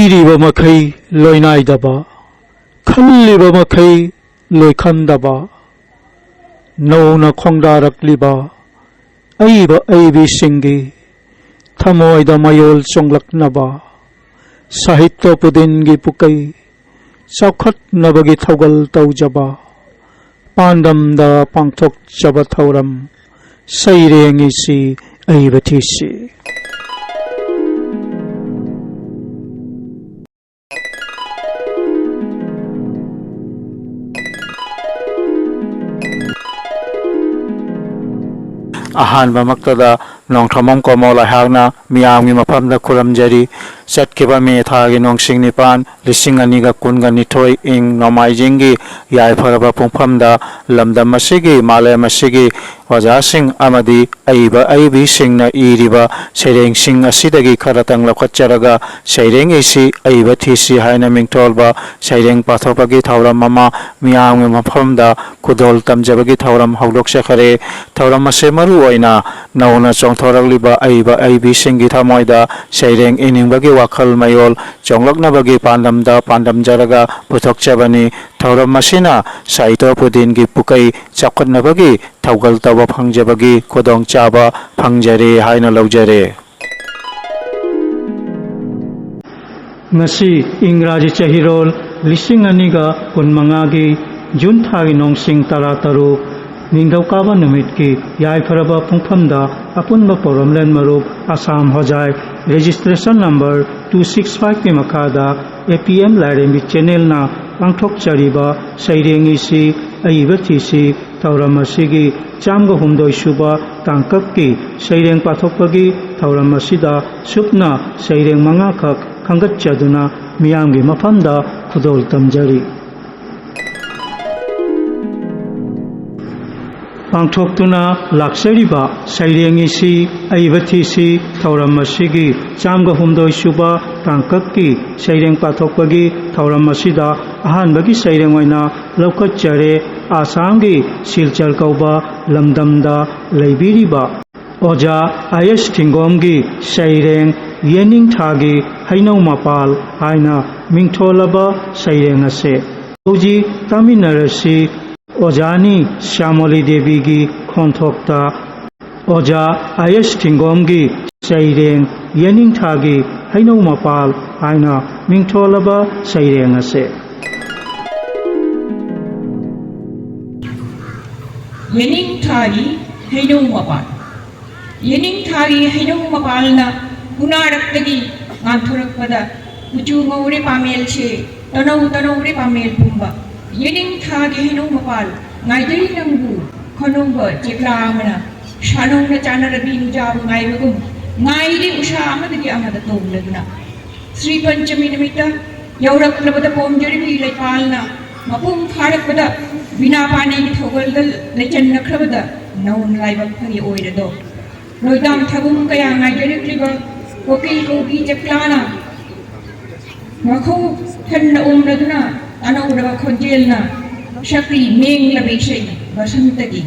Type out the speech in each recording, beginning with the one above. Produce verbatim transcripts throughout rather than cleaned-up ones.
ꯏꯔꯤꯕ ꯃꯈꯩ ꯂꯣꯏꯅꯥꯏꯗꯕ, ꯈꯜꯂꯤꯕ ꯃꯈꯩ ꯂꯣꯏꯈꯟꯗꯕ, ꯅꯧꯅ ꯈꯣꯡꯗꯥꯔꯛꯂꯤꯕ ꯑꯏꯕ ꯑꯏꯕꯤꯁꯤꯡꯒꯤ ꯊꯃꯣꯏꯗ ꯃꯌꯣꯜ ꯆꯣꯡꯂꯛꯅꯕ, ꯁꯥꯍꯤꯇ꯭ꯌ ꯄꯨꯗꯤꯟꯒꯤ ꯄꯨꯀꯩ ꯆꯥꯎꯈꯠꯅꯕꯒꯤ ꯊꯧꯒꯜ ꯇꯧꯖꯕ, ꯄꯥꯟꯗꯝꯗ ꯄꯥꯡꯊꯣꯛꯆꯕ ꯊꯧꯔꯝ ꯁꯩꯔꯦꯡ ꯏꯁꯤ ꯑꯏꯕ ꯊꯤꯁꯤ꯫ ꯑꯍꯥꯟꯕꯃꯛꯇꯗ ꯅꯣꯡꯊ꯭ꯔꯃꯝ ꯀꯣꯃꯣꯜ ꯑꯩꯍꯥꯛꯅ ꯃꯤꯌꯥꯝꯒꯤ ꯃꯐꯝꯗ ꯈꯨꯔꯨꯝꯖꯔꯤ꯫ ꯆꯠꯈꯤꯕ ꯃꯦ ꯊꯥꯒꯤ ꯅꯣꯡꯁꯤꯡ ꯅꯤꯄꯥꯟ, ꯂꯤꯁꯤꯡ ꯑꯅꯤꯒ ꯀꯨꯟꯒ ꯅꯤꯊꯣꯏ, ꯏꯪ ꯅꯣꯡꯃꯥꯏꯖꯤꯡꯒꯤ ꯌꯥꯏꯐꯔꯕ ꯄꯨꯡꯐꯝꯗ ꯂꯝꯗꯝ ꯑꯁꯤꯒꯤ, ꯃꯥꯂꯦꯝ ꯑꯁꯤꯒꯤ ꯑꯣꯖꯥꯁꯤꯡ ꯑꯃꯗꯤ ꯑꯏꯕ ꯑꯏꯕꯤꯁꯤꯡꯅ ꯏꯔꯤꯕ ꯁꯩꯔꯦꯡꯁꯤꯡ ꯑꯁꯤꯗꯒꯤ ꯈꯔꯇꯪ ꯂꯧꯈꯠꯆꯔꯒ ꯁꯩꯔꯦꯡ ꯏꯁꯤ ꯑꯏꯕ ꯊꯤꯁꯤ ꯍꯥꯏꯅ ꯃꯤꯡꯊꯣꯜꯕ ꯁꯩꯔꯦꯡ ꯄꯥꯊꯣꯛꯄꯒꯤ ꯊꯧꯔꯝ ꯑꯃ ꯃꯤꯌꯥꯝꯒꯤ ꯃꯐꯝꯗ ꯈꯨꯗꯣꯜ ꯇꯝꯖꯕꯒꯤ ꯊꯧꯔꯝ ꯍꯧꯗꯣꯛꯆꯈꯔꯦ꯫ ꯊꯧꯔꯝ ꯑꯁꯤ ꯃꯔꯨ ꯑꯣꯏꯅ ꯅꯧꯅ ꯆꯣꯡꯊꯣꯔꯛꯂꯤꯕ ꯑꯏꯕ ꯑꯏꯕꯤꯁꯤꯡꯒꯤ ꯊꯃꯣꯏꯗ ꯁꯩꯔꯦꯡ ꯏꯅꯤꯡꯕꯒꯤ ꯋꯥꯈꯜ ꯃꯌꯣꯜ ꯆꯣꯡꯂꯛꯅꯕꯒꯤ ꯄꯥꯟꯗꯝꯗ ꯄꯥꯟꯗꯝꯖꯔꯒ ꯄꯨꯊꯣꯛꯆꯕꯅꯤ꯫ ꯊꯧꯔꯝ ꯑꯁꯤꯅ ꯁꯥꯍꯤꯇ꯭ꯌ ꯄꯨꯗꯤꯟꯒꯤ ꯄꯨꯀꯩ ꯆꯥꯎꯈꯠꯅꯕꯒꯤ ꯊꯧꯒꯜ ꯇꯧꯕ ꯐꯪꯖꯕꯒꯤ ꯈꯨꯗꯣꯡꯆꯥꯕ ꯐꯪꯖꯔꯦ ꯍꯥꯏꯅ ꯂꯧꯖꯔꯦ꯫ ꯉꯁꯤ ꯏꯪꯒ꯭ꯔꯥꯖꯤ ꯆꯍꯤꯔꯣꯜ ꯂꯤꯁꯤꯡ ꯑꯅꯤꯒ ꯀꯨꯟꯃꯉꯥꯒꯤ ꯖꯨꯟ ꯊꯥꯒꯤ ꯅꯣꯡꯁꯤꯡ ꯇꯔꯥꯇꯔꯨꯛ, ꯅꯤꯡꯊꯧꯀꯥꯕ ꯅꯨꯃꯤꯠꯀꯤ ꯌꯥꯏꯐꯔꯕ ꯄꯨꯡꯐꯝꯗ ꯑꯄꯨꯟꯕ ꯄꯧꯔꯝꯂꯦꯟ ꯃꯔꯨꯞ ꯑꯁꯥꯝ ꯍꯣꯖꯥꯏ registration number two six five ꯀꯤ ꯃꯈꯥꯗ A P M ꯂꯥꯏꯔꯦꯝꯕꯤ channel ꯅ ꯄꯥꯡꯊꯣꯛꯆꯔꯤꯕ ꯁꯩꯔꯦꯡ ꯏꯁꯤ ꯑꯏꯕ ꯊꯤꯁꯤ ꯊꯧꯔꯝ ꯑꯁꯤꯒꯤ ꯆꯥꯝꯒ ꯍꯨꯝꯗꯣꯏ ꯁꯨꯕ ꯇꯥꯡꯀꯛꯀꯤ ꯁꯩꯔꯦꯡ ꯄꯥꯊꯣꯛꯄꯒꯤ ꯊꯧꯔꯝ ꯑꯁꯤꯗ ꯁꯨꯞꯅ ꯁꯩꯔꯦꯡ ꯃꯉꯥꯈꯛ ꯈꯟꯒꯠꯆꯗꯨꯅ ꯃꯤꯌꯥꯝꯒꯤ ꯃꯐꯝꯗ ꯈꯨꯗꯣꯜ ꯇꯝꯖꯔꯤ꯫ ꯄꯥꯡꯊꯣꯛꯇꯨꯅ ꯂꯥꯛꯆꯔꯤꯕ ꯁꯩꯔꯦꯡ ꯏꯁꯤ ꯑꯏꯕ ꯊꯤꯁꯤ ꯊꯧꯔꯝ ꯑꯁꯤꯒꯤ ꯆꯥꯝꯒ ꯍꯨꯝꯗꯣꯏ ꯁꯨꯕ ꯇꯥꯡꯀꯛꯀꯤ ꯁꯩꯔꯦꯡ ꯄꯥꯊꯣꯛꯄꯒꯤ ꯊꯧꯔꯝ ꯑꯁꯤꯗ ꯑꯍꯥꯟꯕꯒꯤ ꯁꯩꯔꯦꯡ ꯑꯣꯏꯅ ꯂꯧꯈꯠꯆꯔꯦ꯫ ꯑꯁꯥꯝꯒꯤ ꯁꯤꯜꯆꯔ ꯀꯧꯕ ꯂꯝꯗꯝꯗ ꯂꯩꯕꯤꯔꯤꯕ ꯑꯣꯖꯥ ꯑꯥꯏ ꯑꯦꯁ ꯊꯤꯡꯒꯣꯝꯒꯤ ꯁꯩꯔꯦꯡ ꯌꯦꯅꯤꯡꯊꯥꯒꯤ ꯍꯩꯅꯧ ꯃꯄꯥꯜ ꯍꯥꯏꯅ ꯃꯤꯡꯊꯣꯜꯂꯕ ꯁꯩꯔꯦꯡ ꯑꯁꯦ꯫ ꯍꯧꯖꯤꯛ ꯇꯥꯃꯤꯟꯅꯔꯁꯤ ꯑꯣꯖꯥꯅꯤ ꯁ꯭ꯌꯥꯃꯣꯂꯤ ꯗꯦꯕꯤꯒꯤ ꯈꯣꯟꯊꯣꯛꯇ ꯑꯣꯖꯥ ꯑꯥꯏ ꯑꯦꯁ ꯊꯤꯡꯒꯣꯝꯒꯤ ꯁꯩꯔꯦꯡ ꯌꯦꯅꯤꯡꯊꯥꯒꯤ ꯍꯩꯅꯧ ꯃꯄꯥꯜ ꯍꯥꯏꯅ ꯃꯤꯡꯊꯣꯜꯂꯕ ꯁꯩꯔꯦꯡ ꯑꯁꯦ꯫ ꯌꯦꯅꯤꯡꯊꯥꯒꯤ ꯍꯩꯅꯧ ꯃꯄꯥꯜ꯫ ꯌꯦꯅꯤꯡꯊꯥꯒꯤ ꯍꯩꯅꯧ ꯃꯄꯥꯜꯅ ꯎꯅꯥꯔꯛꯇꯒꯤ ꯉꯥꯟꯊꯣꯔꯛꯄꯗ ꯀꯨꯆꯨ ꯉꯧꯔꯦ ꯄꯥꯃꯦꯜꯁꯦ, ꯇꯅꯧ ꯇꯅꯧꯔꯦ ꯄꯥꯃꯦꯜ ꯄꯨꯝꯕ꯫ ꯌꯦꯅꯤꯡꯊꯥꯒꯤ ꯍꯩꯅꯧ ꯃꯄꯥꯜ ꯉꯥꯏꯖꯔꯤ ꯅꯪꯕꯨ, ꯈꯅꯧꯕ ꯆꯦꯛꯂꯥ ꯑꯃꯅ ꯁꯥꯅꯧꯅ ꯆꯥꯅꯔꯕꯤ ꯅꯨꯡꯖꯥꯕ ꯉꯥꯏꯕꯒꯨꯝ ꯉꯥꯏꯔꯤ ꯎꯁꯥ ꯑꯃꯗꯒꯤ ꯑꯃꯗ ꯇꯣꯡꯂꯗꯨꯅ꯫ ꯁ꯭ꯔꯤ ꯄꯟꯆꯃꯤ ꯅꯨꯃꯤꯠꯇ ꯌꯧꯔꯛꯂꯕꯗ ꯄꯣꯝꯖꯔꯤꯕꯤ ꯂꯩꯄꯥꯜꯅ ꯃꯄꯨꯡ ꯐꯥꯔꯛꯄꯗ ꯕꯤꯅꯥ ꯄꯥꯅꯤꯒꯤ ꯊꯧꯒꯜꯗ ꯂꯩꯆꯟꯅꯈ꯭ꯔꯕꯗ ꯅꯧꯅ ꯂꯥꯏꯕꯛ ꯐꯔꯤ ꯑꯣꯏꯔꯗꯣ꯫ ꯂꯣꯏꯗꯥꯡ ꯊꯒꯨꯝ ꯀꯌꯥ ꯉꯥꯏꯖꯔꯛꯂꯤꯕ ꯀꯣꯀꯤꯜ ꯀꯧꯕꯤ ꯆꯦꯛꯂꯥꯅ ꯃꯈꯧ ꯍꯟꯅ ꯎꯝꯂꯗꯨꯅ ꯑꯅꯧꯔꯕ ꯈꯣꯟꯖꯦꯜꯅ ꯁꯛꯂꯤ ꯃꯦꯡꯂꯕ ꯏꯁꯩ ꯕꯁꯟꯇꯒꯤ꯫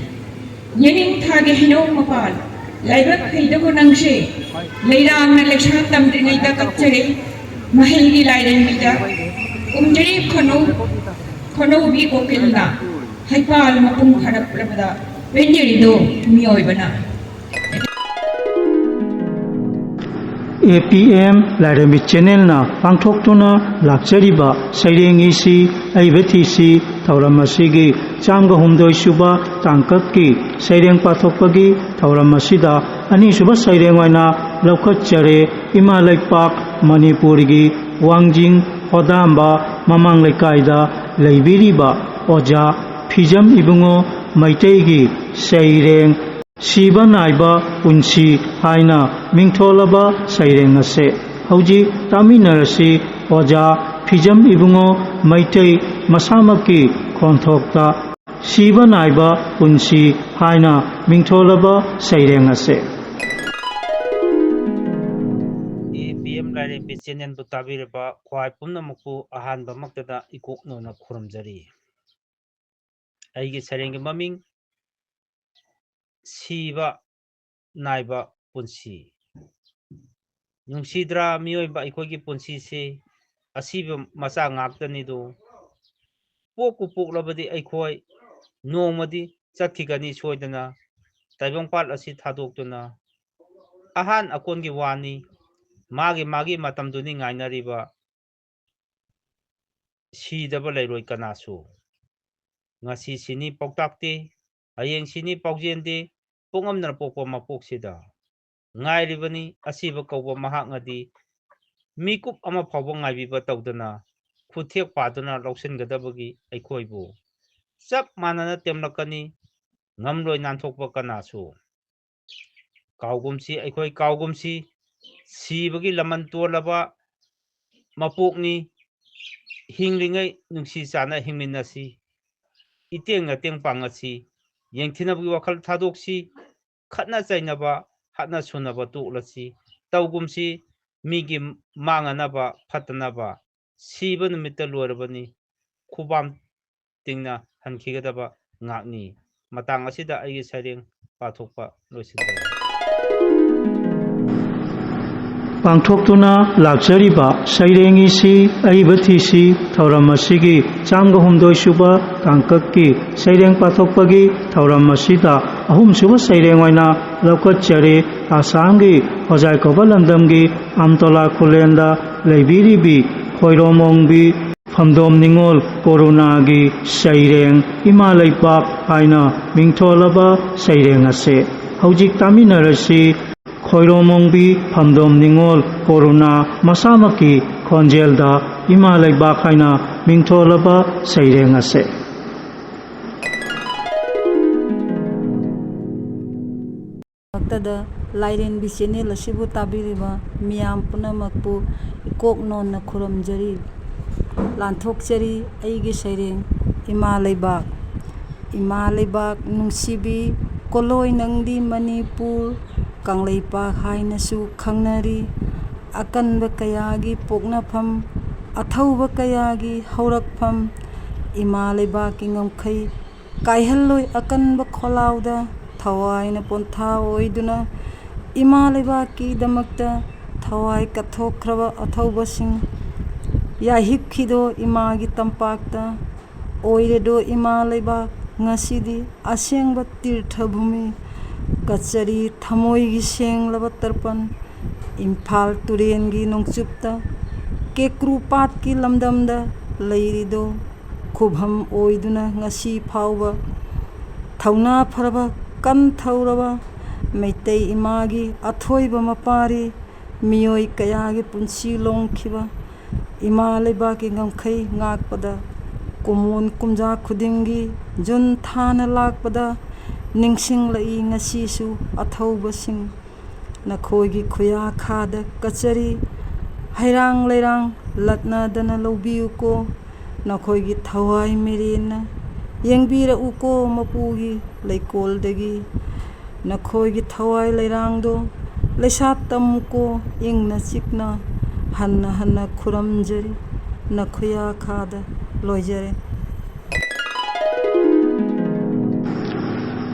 ꯌꯦꯅꯤꯡꯊꯥꯒꯤ ꯍꯩꯅꯧ ꯃꯄꯥꯜ ꯂꯥꯏꯕꯛ ꯐꯩꯗꯀꯣ ꯅꯪꯁꯦ꯫ ꯂꯩꯔꯥꯡꯅ ꯂꯩꯁꯥ ꯇꯝꯗ꯭ꯔꯤꯉꯩꯗ ꯀꯠꯆꯔꯦ ꯃꯍꯩꯒꯤ ꯂꯥꯏꯔꯦꯝꯕꯤꯗ꯫ ꯎꯝꯖꯔꯤ ꯈꯣꯅꯧ ꯈꯣꯅꯧꯕꯤ ꯀꯣꯀꯤꯜꯅ ꯍꯩꯄꯥꯜ ꯃꯄꯨꯡ ꯐꯥꯔꯛꯂꯕꯗ ꯄꯦꯟꯖꯔꯤꯗꯣ ꯃꯤꯑꯣꯏꯕꯅ꯫ ꯑꯦ ꯄꯤ ꯑꯦꯝ ꯂꯥꯏꯔꯦꯝꯕꯤ ꯆꯦꯅꯦꯜꯅ ꯄꯥꯡꯊꯣꯛꯇꯨꯅ ꯂꯥꯛꯆꯔꯤꯕ ꯁꯩꯔꯦꯡ ꯏꯁꯤ ꯑꯏꯕ ꯊꯤꯁꯤ ꯊꯧꯔꯝ ꯑꯁꯤꯒꯤ ꯆꯥꯝꯒ ꯍꯨꯝꯗꯣꯏ ꯁꯨꯕ ꯇꯥꯡꯀꯛꯀꯤ ꯁꯩꯔꯦꯡ ꯄꯥꯊꯣꯛꯄꯒꯤ ꯊꯧꯔꯝ ꯑꯁꯤꯗ ꯑꯅꯤꯁꯨꯕ ꯁꯩꯔꯦꯡ ꯑꯣꯏꯅ ꯂꯧꯈꯠꯆꯔꯦ꯫ ꯏꯃꯥ ꯂꯩꯄꯥꯛ ꯃꯅꯤꯄꯨꯔꯒꯤ ꯋꯥꯡꯖꯤꯡ ꯍꯣꯗꯥꯝꯕ ꯃꯃꯥꯡ ꯂꯩꯀꯥꯏꯗ ꯂꯩꯕꯤꯔꯤꯕ ꯑꯣꯖꯥ ꯐꯤꯖꯝ ꯏꯕꯨꯡꯉꯣ ꯃꯩꯇꯩꯒꯤ ꯁꯩꯔꯦꯡ ꯁꯤꯕ ꯅꯥꯏꯕ ꯄꯨꯟꯁꯤ ꯍꯥꯏꯅ ꯃꯤꯡꯊꯣꯜꯂꯕ ꯁꯩꯔꯦꯡ ꯑꯁꯦ꯫ ꯍꯧꯖꯤꯛ ꯇꯥꯃꯤꯟꯅꯔꯁꯤ ꯑꯣꯖꯥ ꯐꯤꯖꯝ ꯏꯕꯨꯡꯉꯣ ꯃꯩꯇꯩ ꯃꯁꯥꯃꯛꯀꯤ ꯈꯣꯟꯊꯣꯛꯇ ꯁꯤꯕ ꯅꯥꯏꯕ ꯄꯨꯟꯁꯤ ꯍꯥꯏꯅ ꯃꯤꯡꯊꯣꯜꯂꯕ ꯁꯩꯔꯦꯡ ꯑꯁꯦ꯫ ꯑꯦ ꯄꯤ ꯑꯦꯝ ꯂꯥꯏꯔꯦꯝꯕꯤ ꯆꯦꯅꯦꯜꯕꯨ ꯇꯥꯕꯤꯔꯕ ꯈ꯭ꯋꯥꯏ ꯄꯨꯝꯅꯃꯛꯄꯨ ꯑꯍꯥꯟꯕꯃꯛꯇꯗ ꯏꯀꯣꯛꯅꯧꯅ ꯈꯨꯔꯨꯝꯖꯔꯤ꯫ ꯑꯩꯒꯤ ꯁꯩꯔꯦꯡꯒꯤ ꯃꯃꯤꯡ ꯁꯤꯕ ꯅꯥꯏꯕ ꯄꯨꯟꯁꯤ꯫ ꯅꯨꯡꯁꯤꯗ꯭ꯔꯥ ꯃꯤꯑꯣꯏꯕ ꯑꯩꯈꯣꯏꯒꯤ ꯄꯨꯟꯁꯤꯁꯤ? ꯑꯁꯤꯕ ꯃꯆꯥ ꯉꯥꯛꯇꯅꯤꯗꯣ꯫ ꯄꯣꯛꯄꯨ ꯄꯣꯛꯂꯕꯗꯤ ꯑꯩꯈꯣꯏ ꯅꯣꯡꯃꯗꯤ ꯆꯠꯈꯤꯒꯅꯤ ꯁꯣꯏꯗꯅ꯫ ꯇꯥꯏꯕꯪꯄꯥꯜ ꯑꯁꯤ ꯊꯥꯗꯣꯛꯇꯨꯅ ꯑꯍꯥꯟ ꯑꯀꯣꯟꯒꯤ ꯋꯥꯅꯤ꯫ ꯃꯥꯒꯤ ꯃꯥꯒꯤ ꯃꯇꯝꯗꯨꯅꯤ ꯉꯥꯏꯅꯔꯤꯕ꯫ ꯁꯤꯗꯕ ꯂꯩꯔꯣꯏ ꯀꯅꯥꯁꯨ꯫ ꯉꯁꯤ ꯁꯤꯅꯤ ꯄꯥꯎꯇꯥꯛꯇꯦ, ꯍꯌꯦꯡ ꯁꯤꯅꯤ ꯄꯥꯎꯖꯦꯟꯗꯦ, ꯄꯣꯛꯉꯝꯗꯅ ꯄꯣꯛꯄ ꯃꯄꯣꯛꯁꯤꯗ ꯉꯥꯏꯔꯤꯕꯅꯤ ꯑꯁꯤꯕ ꯀꯧꯕ ꯃꯍꯥꯛꯅꯗꯤ꯫ ꯃꯤꯀꯨꯞ ꯑꯃ ꯐꯥꯎꯕ ꯉꯥꯏꯕꯤꯕ ꯇꯧꯗꯅ ꯈꯨꯠꯊꯦꯛ ꯄꯥꯗꯨꯅ ꯂꯧꯁꯤꯟꯒꯗꯕꯒꯤ ꯑꯩꯈꯣꯏꯕꯨ ꯆꯞ ꯃꯥꯟꯅꯅ ꯇꯦꯝꯂꯛꯀꯅꯤ꯫ ꯉꯝꯂꯣꯏ ꯅꯥꯟꯊꯣꯛꯄ ꯀꯅꯥꯁꯨ꯫ ꯀꯥꯎꯒꯨꯝꯁꯤ, ꯑꯩꯈꯣꯏ ꯀꯥꯎꯒꯨꯝꯁꯤ, ꯁꯤꯕꯒꯤ ꯂꯃꯟ ꯇꯣꯜꯂꯕ ꯃꯄꯣꯛꯅꯤ꯫ ꯍꯤꯡꯂꯤꯉꯩ ꯅꯨꯡꯁꯤ ꯆꯥꯟꯅ ꯍꯤꯡꯃꯤꯟꯅꯁꯤ꯫ ꯏꯇꯦꯡ ꯅꯇꯦꯡ ꯄꯥꯡꯉꯁꯤ꯫ ꯌꯦꯡꯊꯤꯅꯕꯒꯤ ꯋꯥꯈꯜ ꯊꯥꯗꯣꯛꯁꯤ꯫ ꯈꯠꯅ ꯆꯩꯅꯕ, ꯍꯥꯠꯅ ꯁꯨꯅꯕ ꯇꯣꯛꯂꯁꯤ꯫ ꯇꯧꯒꯨꯝꯁꯤ, ꯃꯤꯒꯤ ꯃꯥꯡꯉꯅꯕ, ꯐꯠꯇꯅꯕ꯫ ꯁꯤꯕ ꯅꯨꯃꯤꯠꯇ ꯂꯣꯏꯔꯕꯅꯤ꯫ ꯈꯨꯕꯥꯝ ꯇꯤꯡꯅ ꯍꯟꯈꯤꯒꯗꯕ ꯉꯥꯛꯅꯤ꯫ ꯃꯇꯥꯡ ꯑꯁꯤꯗ ꯑꯩꯒꯤ ꯁꯩꯔꯦꯡ ꯄꯥꯊꯣꯛꯄ ꯂꯣꯏꯁꯤꯟꯖꯔꯦ꯫ ꯄꯥꯡꯊꯣꯛꯇꯨꯅ ꯂꯥꯛꯆꯔꯤꯕ ꯁꯩꯔꯦꯡ ꯏꯁꯤ ꯑꯏꯕ ꯊꯤꯁꯤ ꯊꯧꯔꯝ ꯑꯁꯤꯒꯤ ꯆꯥꯝꯒ ꯍꯨꯝꯗꯣꯏ ꯁꯨꯕ ꯇꯥꯡꯀꯛꯀꯤ ꯁꯩꯔꯦꯡ ꯄꯥꯊꯣꯛꯄꯒꯤ ꯊꯧꯔꯝ ꯑꯁꯤꯗ ꯑꯍꯨꯝꯁꯨꯕ ꯁꯩꯔꯦꯡ ꯑꯣꯏꯅ ꯂꯧꯈꯠꯆꯔꯤ꯫ ꯑꯁꯥꯝꯒꯤ ꯍꯣꯖꯥꯏ ꯀꯧꯕ ꯂꯝꯗꯝꯒꯤ ꯑꯝꯇꯣꯂꯥ ꯈꯨꯂꯦꯟꯗ ꯂꯩꯕꯤꯔꯤꯕꯤ ꯈꯣꯏꯔꯣꯝ ꯑꯣꯡꯕꯤ ꯐꯝꯗꯣꯝ ꯅꯤꯉꯣꯜ ꯀꯣꯔꯨꯅꯥꯒꯤ ꯁꯩꯔꯦꯡ ꯏꯃꯥ ꯂꯩꯕꯥꯛ ꯍꯥꯏꯅ ꯃꯤꯡꯊꯣꯜꯂꯕ ꯁꯩꯔꯦꯡ ꯑꯁꯤ ꯍꯧꯖꯤꯛ ꯇꯥꯃꯤꯟꯅꯔꯁꯤ꯫ ꯈꯣꯏꯔꯣꯝ ꯑꯣꯡꯕꯤ ꯐꯝꯗꯣꯝ ꯅꯤꯉꯣꯜ ꯀꯣꯔꯨꯅꯥ ꯃꯁꯥꯃꯛꯀꯤ ꯈꯣꯟꯖꯦꯜꯗ ꯏꯃꯥ ꯂꯩꯕꯥꯛ ꯍꯥꯏꯅ ꯃꯤꯡꯊꯣꯜꯂꯕ ꯁꯩꯔꯦꯡ ꯑꯁꯤ꯫ ꯃꯛꯇꯗ ꯂꯥꯏꯔꯦꯝꯕꯤ ꯆꯦꯅꯦꯜ ꯑꯁꯤꯕꯨ ꯇꯥꯕꯤꯔꯤꯕ ꯃꯤꯌꯥꯝ ꯄꯨꯝꯅꯃꯛꯄꯨ ꯏꯀꯣꯛ ꯅꯣꯟꯅ ꯈꯨꯔꯨꯝꯖꯔꯤ꯫ ꯂꯥꯟꯊꯣꯛꯆꯔꯤ ꯑꯩꯒꯤ ꯁꯩꯔꯦꯡ ꯏꯃꯥ ꯂꯩꯕꯥꯛ꯫ ꯏꯃꯥ ꯂꯩꯕꯥꯛ ꯅꯨꯡꯁꯤꯕꯤ, ꯀꯣꯂꯣꯏ ꯅꯪꯗꯤ ꯃꯅꯤꯄꯨꯔ, ꯀꯪꯂꯩꯄꯥꯛ ꯍꯥꯏꯅꯁꯨ ꯈꯪꯅꯔꯤ꯫ ꯑꯀꯟꯕ ꯀꯌꯥꯒꯤ ꯄꯣꯛꯅꯐꯝ, ꯑꯊꯧꯕ ꯀꯌꯥꯒꯤ ꯍꯧꯔꯛꯐꯝ, ꯏꯃꯥ ꯂꯩꯕꯥꯛꯀꯤ ꯉꯝꯈꯩ ꯀꯥꯏꯍꯜꯂꯣꯏ ꯑꯀꯟꯕ ꯈꯣꯜꯂꯥꯎꯗ ꯊꯋꯥꯏꯅ ꯄꯣꯟꯊꯥ ꯑꯣꯏꯗꯨꯅ ꯏꯃꯥ ꯂꯩꯕꯥꯛꯀꯤꯗꯃꯛꯇ ꯊꯋꯥꯏ ꯀꯠꯊꯣꯛꯈ꯭ꯔꯕ ꯑꯊꯧꯕꯁꯤꯡ, ꯌꯥꯏꯍꯤꯞꯈꯤꯗꯣ ꯏꯃꯥꯒꯤ ꯇꯝꯄꯥꯛꯇ, ꯑꯣꯏꯔꯦꯗꯣ ꯏꯃꯥ ꯂꯩꯕꯥꯛ ꯉꯁꯤꯗꯤ ꯑꯁꯦꯡꯕ ꯇꯤꯔꯊ ꯚꯨꯃꯤ꯫ ꯀꯆꯔꯤ ꯊꯃꯣꯏꯒꯤ ꯁꯦꯡꯂꯕ ꯇꯔꯄꯟ, ꯏꯝꯐꯥꯜ ꯇꯨꯔꯦꯟꯒꯤ ꯅꯣꯡꯆꯨꯞꯇ, ꯀꯦꯀ꯭ꯔꯨ ꯄꯥꯠꯀꯤ ꯂꯝꯗꯝꯗ ꯂꯩꯔꯤꯗꯣ ꯈꯨꯕꯝ ꯑꯣꯏꯗꯨꯅ ꯉꯁꯤ ꯐꯥꯎꯕ ꯊꯧꯅꯥ ꯐꯔꯕ, ꯀꯟ ꯊꯧꯔꯕ ꯃꯩꯇꯩ ꯏꯃꯥꯒꯤ ꯑꯊꯣꯏꯕ ꯃꯄꯥꯔꯤ, ꯃꯤꯑꯣꯏ ꯀꯌꯥꯒꯤ ꯄꯨꯟꯁꯤ ꯂꯣꯡꯈꯤꯕ ꯏꯃꯥ ꯂꯩꯕꯥꯛꯀꯤ ꯉꯝꯈꯩ ꯉꯥꯛꯄꯗ, ꯀꯨꯝꯑꯣꯟ ꯀꯨꯝꯖꯥ ꯈꯨꯗꯤꯡꯒꯤ ꯖꯨꯟ ꯊꯥꯅ ꯂꯥꯛꯄꯗ ꯅꯤꯡꯁꯤꯡꯂꯛꯏ ꯉꯁꯤꯁꯨ ꯑꯊꯧꯕꯁꯤꯡ꯫ ꯅꯈꯣꯏꯒꯤ ꯈꯨꯌꯥꯈꯥꯗ ꯀꯆꯔꯤ ꯍꯩꯔꯥꯡ ꯂꯩꯔꯥꯡ ꯂꯠꯅꯗꯅ ꯂꯧꯕꯤꯌꯨꯀꯣ꯫ ꯅꯈꯣꯏꯒꯤ ꯊꯋꯥꯏ ꯃꯤꯔꯦꯟꯅ ꯌꯦꯡꯕꯤꯔꯛꯎꯀꯣ ꯃꯄꯨꯒꯤ ꯂꯩꯀꯣꯜꯗꯒꯤ꯫ ꯅꯈꯣꯏꯒꯤ ꯊꯋꯥꯏ ꯂꯩꯔꯥꯡꯗꯣ ꯂꯩꯁꯥ ꯇꯝꯃꯨꯀꯣ, ꯏꯪꯅ ꯆꯤꯛꯅ ꯍꯟꯅ ꯍꯟꯅ ꯈꯨꯔꯝꯖꯔꯤ꯫ ꯅꯈꯨꯌꯥꯈꯥꯗ ꯂꯣꯏꯖꯔꯦ꯫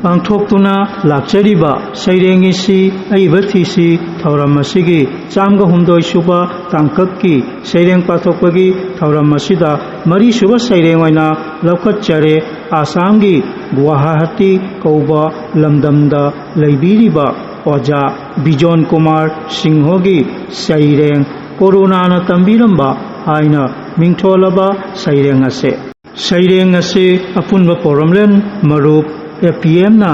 ꯄꯥꯡꯊꯣꯛꯇꯨꯅ ꯂꯥꯛꯆꯔꯤꯕ ꯁꯩꯔꯦꯡ ꯏꯁꯤ ꯑꯏꯕ ꯊꯤꯁꯤ ꯊꯧꯔꯝ ꯑꯁꯤꯒꯤ ꯆꯥꯝꯒ ꯍꯨꯝꯗꯣꯏ ꯁꯨꯕ ꯇꯥꯡꯀꯛꯀꯤ ꯁꯩꯔꯦꯡ ꯄꯥꯊꯣꯛꯄꯒꯤ ꯊꯧꯔꯝ ꯑꯁꯤꯗ ꯃꯔꯤꯁꯨꯕ ꯁꯩꯔꯦꯡ ꯑꯣꯏꯅ ꯂꯧꯈꯠꯆꯔꯦ꯫ ꯑꯁꯥꯝꯒꯤ ꯒꯨꯋꯥꯍꯥꯇꯤ ꯀꯧꯕ ꯂꯝꯗꯝꯗ ꯂꯩꯕꯤꯔꯤꯕ ꯑꯣꯖꯥ ꯕꯤꯖꯣꯟ ꯀꯨꯃꯥꯔ ꯁꯤꯡꯍꯒꯤ ꯁꯩꯔꯦꯡ ꯀꯣꯔꯣꯅꯥꯅ ꯇꯝꯕꯤꯔꯝꯕ ꯍꯥꯏꯅ ꯃꯤꯡꯊꯣꯜꯂꯕ ꯁꯩꯔꯦꯡ ꯑꯁꯤ꯫ ꯁꯩꯔꯦꯡ ꯑꯁꯤ ꯑꯄꯨꯟꯕ ꯄꯣꯔꯝꯂꯦꯟ ꯃꯔꯨꯞ ꯑꯦ ꯄꯤ ꯑꯦꯝꯅ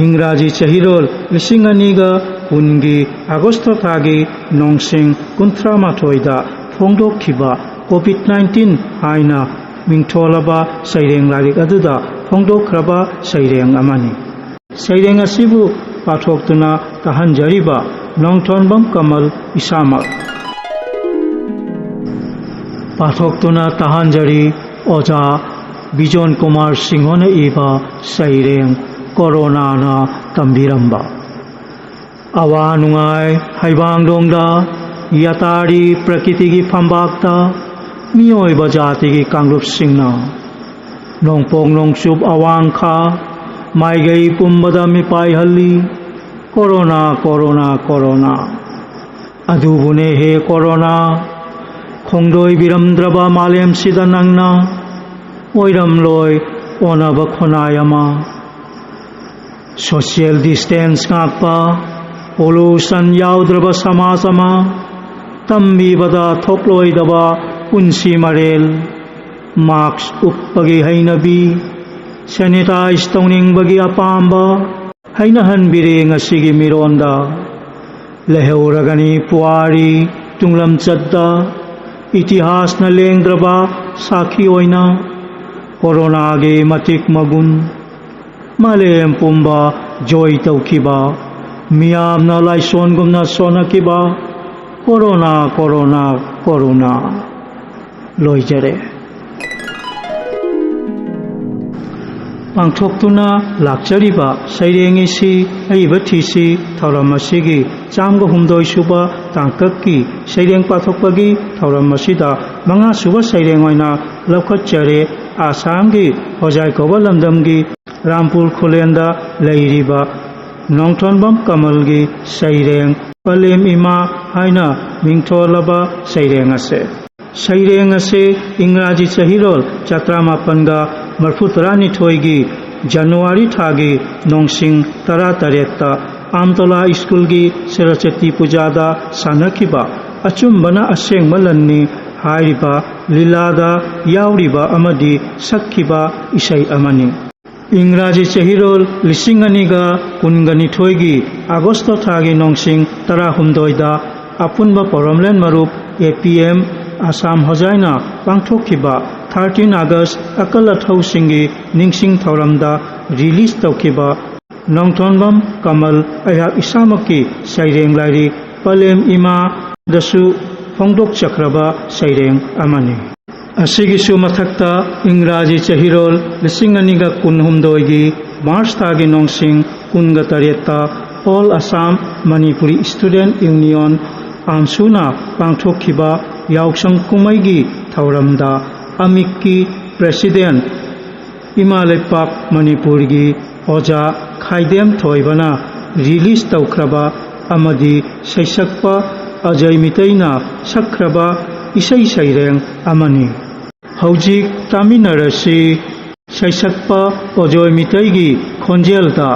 ꯏꯪꯒ꯭ꯔꯥꯖꯤ ꯆꯍꯤꯔꯣꯜ ꯂꯤꯁꯤꯡ ꯑꯅꯤꯒ ꯀꯨꯟꯒꯤ ꯑꯥꯒꯁꯇ ꯊꯥꯒꯤ ꯅꯣꯡꯁꯤꯡ ꯀꯨꯟꯊ꯭ꯔꯥ ꯃꯥꯊꯣꯏꯗ ꯐꯣꯡꯗꯣꯛꯈꯤꯕ ꯀꯣꯚꯤꯗ ꯅꯥꯏꯟꯇꯤꯟ ꯍꯥꯏꯅ ꯃꯤꯡꯊꯣꯜꯂꯕ ꯁꯩꯔꯦꯡ ꯂꯥꯏꯔꯤꯛ ꯑꯗꯨꯗ ꯐꯣꯡꯗꯣꯛꯈ꯭ꯔꯕ ꯁꯩꯔꯦꯡ ꯑꯃꯅꯤ꯫ ꯁꯩꯔꯦꯡ ꯑꯁꯤꯕꯨ ꯄꯥꯊꯣꯛꯇꯨꯅ ꯇꯥꯍꯟꯖꯔꯤꯕ ꯅꯣꯡꯊꯣꯟꯕꯝ ꯀꯃꯜ ꯏꯁꯥꯃꯛ꯫ ꯄꯥꯊꯣꯛꯇꯨꯅ ꯇꯥꯍꯟꯖꯔꯤ ꯑꯣꯖꯥ ꯕꯤꯖꯣꯟ ꯀꯨꯃꯥꯔ ꯁꯤꯡꯍꯅ ꯏꯕ ꯁꯩꯔꯦꯡ ꯀꯣꯔꯣꯅꯥꯅ ꯇꯝꯕꯤꯔꯝꯕ꯫ ꯑꯋꯥ ꯅꯨꯡꯉꯥꯏ ꯍꯩꯕꯥꯡꯗꯣꯡꯗ, ꯌꯥꯇꯥꯔꯤ ꯄ꯭ꯔꯀꯤꯇꯤꯒꯤ ꯐꯝꯕꯥꯛꯇ, ꯃꯤꯑꯣꯏꯕ ꯖꯥꯇꯤꯒꯤ ꯀꯥꯡꯂꯨꯞꯁꯤꯡꯅ ꯅꯣꯡꯄꯣꯛ ꯅꯣꯡꯆꯨꯞ ꯑꯋꯥꯡ ꯈꯥ ꯃꯥꯏꯀꯩ ꯄꯨꯝꯕꯗ ꯃꯤꯄꯥꯏꯍꯜꯂꯤ꯫ Corona, corona, corona. ꯑꯗꯨꯕꯨꯅꯦ ꯍꯦ ꯀꯣꯔꯣꯅꯥ, ꯈꯣꯡꯗꯣꯏꯕꯤꯔꯝꯗ꯭ꯔꯕ ꯃꯥꯂꯦꯝꯁꯤꯗ ꯅꯪꯅ ꯑꯣꯏꯔꯝꯂꯣꯏ ꯑꯣꯅꯕ ꯈꯨꯟꯅꯥꯏ ꯑꯃ꯫ ꯁꯣꯁꯤꯌꯦꯜ ꯗꯤꯁꯇꯦꯟꯁ ꯉꯥꯛꯄ, ꯄꯣꯂꯨꯁꯟ ꯌꯥꯎꯗ꯭ꯔꯕ ꯁꯃꯥꯖ ꯑꯃ, ꯇꯝꯕꯤꯕꯗ ꯊꯣꯛꯂꯣꯏꯗꯕ ꯄꯨꯟꯁꯤ ꯃꯔꯦꯜ, ꯃꯥꯛꯁ ꯎꯞꯄꯒꯤ ꯍꯩꯅꯕꯤ, ꯁꯦꯅꯤꯇꯥꯏꯖ ꯇꯧꯅꯤꯡꯕꯒꯤ ꯑꯄꯥꯝꯕ, ꯍꯩꯅꯍꯟꯕꯤꯔꯦ ꯉꯁꯤꯒꯤ ꯃꯤꯔꯣꯟꯗ꯫ ꯂꯩꯍꯧꯔꯒꯅꯤ ꯄꯨꯋꯥꯔꯤ ꯇꯨꯡꯂꯝꯆꯠꯇ, ꯏꯇꯤꯍꯥꯁꯅ ꯂꯦꯡꯗ꯭ꯔꯕ ꯁꯥꯈꯤ ꯑꯣꯏꯅ꯫ ꯀꯣꯔꯣꯅꯥꯒꯤ ꯃꯇꯤꯛ ꯃꯒꯨꯟ ꯃꯥꯂꯦꯝ ꯄꯨꯝꯕ ꯖꯣꯏ ꯇꯧꯈꯤꯕ, ꯃꯤꯌꯥꯝꯅ ꯂꯥꯏꯁꯣꯟꯒꯨꯝꯅ ꯁꯣꯟꯅꯈꯤꯕ꯫ Corona, corona, corona. ꯂꯣꯏꯖꯔꯦ꯫ ꯄꯥꯡꯊꯣꯛꯇꯨꯅ ꯂꯥꯛꯆꯔꯤꯕ ꯁꯩꯔꯦꯡ ꯏꯁꯤ ꯑꯏꯕ ꯊꯤꯁꯤ ꯊꯧꯔꯝ ꯑꯁꯤꯒꯤ ꯆꯥꯝꯒ ꯍꯨꯝꯗꯣꯏ ꯁꯨꯕ ꯇꯥꯡꯀꯛꯀꯤ ꯁꯩꯔꯦꯡ ꯄꯥꯊꯣꯛꯄꯒꯤ ꯊꯧꯔꯝ ꯑꯁꯤꯗ ꯃꯉꯥ ꯁꯨꯕ ꯁꯩꯔꯦꯡ ꯑꯣꯏꯅ ꯂꯧꯈꯠꯆꯔꯦ꯫ ꯑꯁꯥꯝꯒꯤ ꯍꯣꯖꯥꯏ ꯀꯧꯕ ꯂꯝꯗꯝꯒꯤ ꯔꯥꯝꯄꯨꯔ ꯈꯨꯂꯦꯟꯗ ꯂꯩꯔꯤꯕ ꯅꯣꯡꯊꯣꯟꯕꯝ ꯀꯃꯜꯒꯤ ꯁꯩꯔꯦꯡ ꯄꯂꯦꯝ ꯏꯃꯥ ꯍꯥꯏꯅ ꯃꯤꯡꯊꯣꯜꯂꯕ ꯁꯩꯔꯦꯡ ꯑꯁꯦ꯫ ꯁꯩꯔꯦꯡ ꯑꯁꯤ ꯏꯪꯒ꯭ꯔꯥꯖꯤ ꯆꯍꯤꯔꯣꯜ ꯆꯥꯇ꯭ꯔꯥꯃꯥꯄꯟꯒ ꯃꯔꯐꯨ ꯇꯔꯥꯅꯤꯊꯣꯏꯒꯤ ꯖꯅꯋꯥꯔꯤ ꯊꯥꯒꯤ ꯅꯣꯡꯁꯤꯡ ꯇꯔꯥꯇꯔꯦꯠꯇ ꯑꯥꯝꯇꯣꯂꯥ ꯁ꯭ꯀꯨꯜꯒꯤ ꯁꯔꯁꯋꯇꯤ ꯄꯨꯖꯥꯗ ꯁꯥꯟꯅꯈꯤꯕ ꯑꯆꯨꯝꯕꯅ ꯑꯁꯦꯡꯕ ꯂꯟꯅꯤ ꯍꯥꯏꯔꯤꯕ ꯂꯤꯂꯥꯗ ꯌꯥꯎꯔꯤꯕ ꯑꯃꯗꯤ ꯁꯛꯈꯤꯕ ꯏꯁꯩ ꯑꯃꯅꯤ꯫ ꯏꯪꯒ꯭ꯔꯥꯖꯤ ꯆꯍꯤꯔꯣꯜ ꯂꯤꯁꯤꯡ ꯑꯅꯤꯒ ꯀꯨꯟꯒ ꯅꯤꯊꯣꯏꯒꯤ ꯑꯥꯒꯁꯇ ꯊꯥꯒꯤ ꯅꯣꯡꯁꯤꯡ ꯇꯔꯥꯍꯨꯝꯗꯣꯏꯗ ꯑꯄꯨꯟꯕ ꯄꯧꯔꯝꯂꯦꯟ ꯃꯔꯨꯞ, ꯑꯦ ꯄꯤ ꯑꯦꯝ, ꯑꯁꯥꯝ ꯍꯣꯖꯥꯏꯅ ꯄꯥꯡꯊꯣꯛꯈꯤꯕ ꯊꯥꯔꯇꯤꯟ ꯑꯥꯒꯁ ꯑꯀꯜ ꯑꯊꯧꯁꯤꯡꯒꯤ ꯅꯤꯡꯁꯤꯡ ꯊꯧꯔꯝꯗ ꯔꯤꯂꯤꯖ ꯇꯧꯈꯤꯕ ꯅꯣꯡꯊꯣꯟꯕꯝ ꯀꯃꯜ ꯑꯩꯍꯥꯛ ꯏꯁꯥꯃꯛꯀꯤ ꯁꯩꯔꯦꯡ ꯂꯥꯏꯔꯤꯛ ꯄꯂꯦꯝ ꯏꯃꯥꯗꯁꯨ ꯐꯣꯡꯗꯣꯛꯆꯈ꯭ꯔꯕ ꯁꯩꯔꯦꯡ ꯑꯃꯅꯤ꯫ ꯑꯁꯤꯒꯤꯁꯨ ꯃꯊꯛꯇ ꯏꯪꯒ꯭ꯔꯥꯖꯤ ꯆꯍꯤꯔꯣꯜ ꯂꯤꯁꯤꯡ ꯑꯅꯤꯒ ꯀꯨꯟꯍꯨꯝꯗꯣꯏꯒꯤ ꯃꯥꯔꯆ ꯊꯥꯒꯤ ꯅꯣꯡꯁꯤꯡ ꯀꯨꯟꯒ ꯇꯔꯦꯠꯇ All Assam Manipuri Student Union, ꯑꯥꯝꯁꯨꯅ ꯄꯥꯡꯊꯣꯛꯈꯤꯕ ꯌꯥꯎꯁꯪ ꯀꯨꯝꯍꯩꯒꯤ ꯊꯧꯔꯝꯗ ꯑꯃꯤꯛꯀꯤ ꯄ꯭ꯔꯦꯁꯤꯗꯦꯟ ꯏꯃꯥ ꯂꯩꯄꯥꯛ ꯃꯅꯤꯄꯨꯔꯒꯤ ꯑꯣꯖꯥ ꯈꯥꯏꯗꯦꯝ ꯊꯣꯏꯕꯅ ꯔꯤꯂꯤꯖ ꯇꯧꯈ꯭ꯔꯕ ꯑꯃꯗꯤ ꯁꯩꯁꯛꯄ ꯑꯖꯣꯏ ꯃꯤꯇꯩꯅ ꯁꯛꯈ꯭ꯔꯕ ꯏꯁꯩ ꯁꯩꯔꯦꯡ ꯑꯃꯅꯤ꯫ ꯍꯧꯖꯤꯛ ꯇꯥꯃꯤꯟꯅꯔꯁꯤ꯫ ꯁꯩꯁꯛꯄ ꯑꯖꯣꯏ ꯃꯤꯇꯩꯒꯤ ꯈꯣꯟꯖꯦꯜꯗ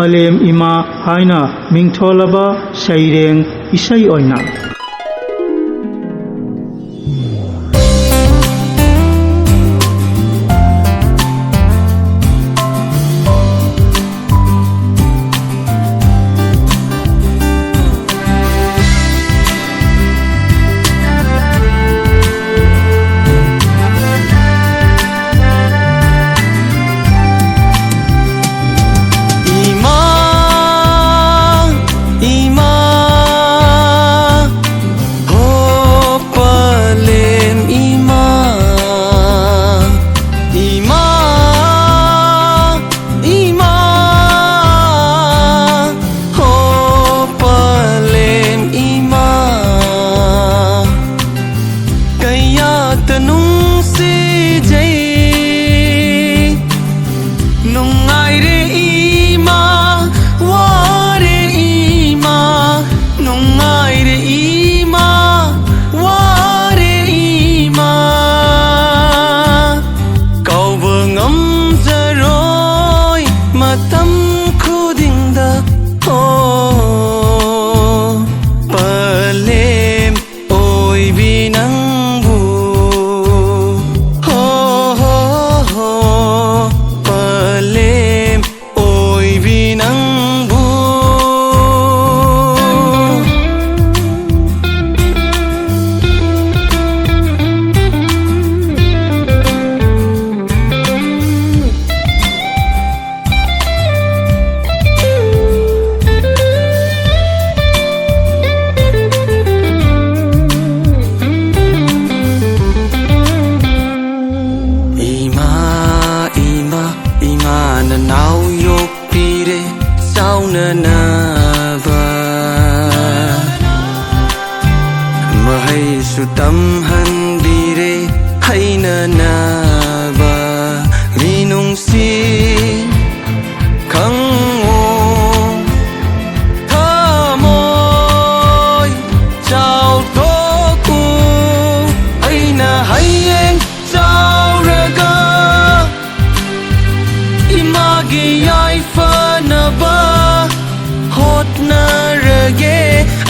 "ꯑꯂꯦꯝ ꯏꯃꯥ" ꯍꯥꯏꯅ ꯃꯤꯡꯊꯣꯜꯂꯕ ꯁꯩꯔꯦꯡ ꯏꯁꯩ ꯑꯣꯏꯅ꯫ ꯏꯃꯥ, ꯏꯃꯥ,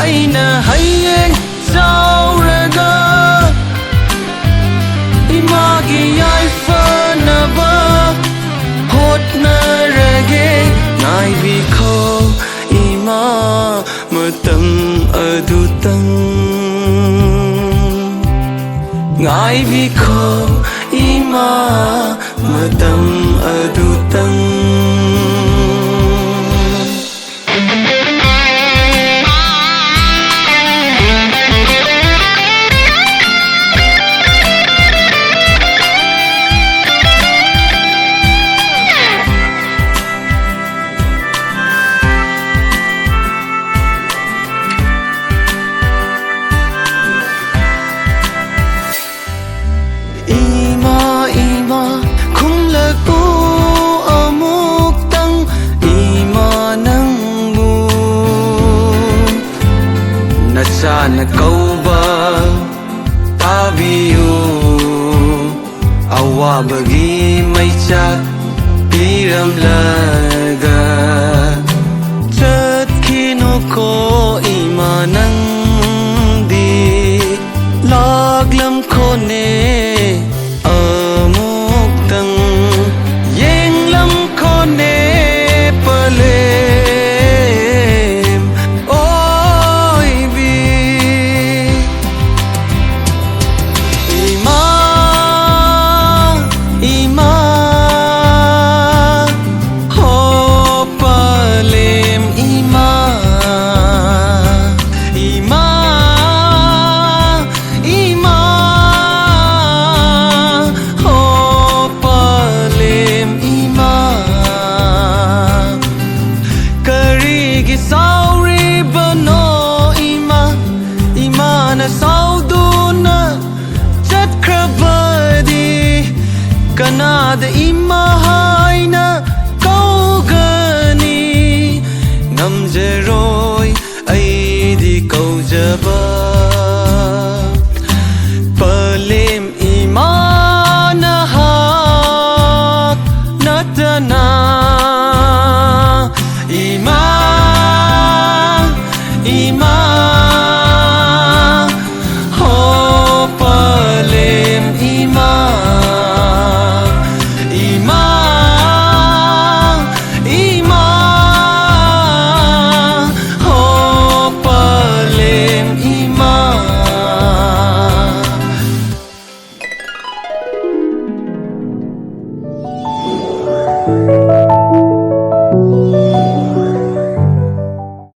ꯑꯩꯅ ꯍꯌꯦꯡ ꯆꯥꯎꯔꯒ ꯏꯃꯥꯒꯤ ꯌꯥꯏꯐꯅꯕ ꯍꯣꯠꯅꯔꯒꯦ꯫ ꯉꯥꯏꯕꯤꯈꯣ ꯏꯃꯥ, ꯃꯇꯝ ꯑꯗꯨꯇꯪ꯫ ꯉꯥꯏꯕꯤꯈꯣ ꯏꯃꯥ, ꯃꯇꯝ ꯑꯗꯨꯇꯪ꯫ ꯏꯃꯥ, ꯏꯃꯥ, ꯈꯨꯝꯂꯛꯎ ꯑꯃꯨꯛꯇꯪ, ꯏꯃꯥ ꯅꯪꯕꯨ ꯅꯆꯥꯅ ꯀꯧꯕ ꯇꯥꯕꯤꯌꯨ꯫ ꯑꯋꯥꯕꯒꯤ ꯃꯩꯆꯥꯛ ꯄꯤꯔꯝꯂꯒ ꯆꯠꯈꯤꯅꯨꯀꯣ ꯏꯃꯥ ꯅꯪꯗꯤ꯫ ꯂꯥꯛꯂꯝꯈꯣꯅꯦ ꯑꯃꯨꯛꯇꯪ, ꯌꯦꯡꯂꯝꯈꯣꯅꯦ ꯄꯂꯦꯝ ꯑꯣꯏꯕꯤ꯫ ꯏꯃꯥ, ꯏꯃꯥ, ꯍꯣ ꯄꯂꯦꯝ ꯏꯃꯥ, ꯏꯃꯥ, ꯏꯃꯥ, ꯍꯣ ꯄꯂꯦꯝ ꯏꯃꯥ꯫ ꯀꯔꯤꯒꯤ ꯁꯥꯎꯔꯤꯕꯅꯣ ꯏꯃꯥ? ꯏꯃꯥꯅ ꯁꯥꯎꯗꯨꯅ ꯆꯠꯈ꯭ꯔꯕꯗꯤ ꯀꯅꯥꯗ ꯏꯃꯥ ꯍꯥꯏꯅ ꯀꯧꯒꯅꯤ? ꯉꯝꯖꯔꯣꯏ ꯑꯩꯗꯤ ꯀꯧꯖꯕ꯫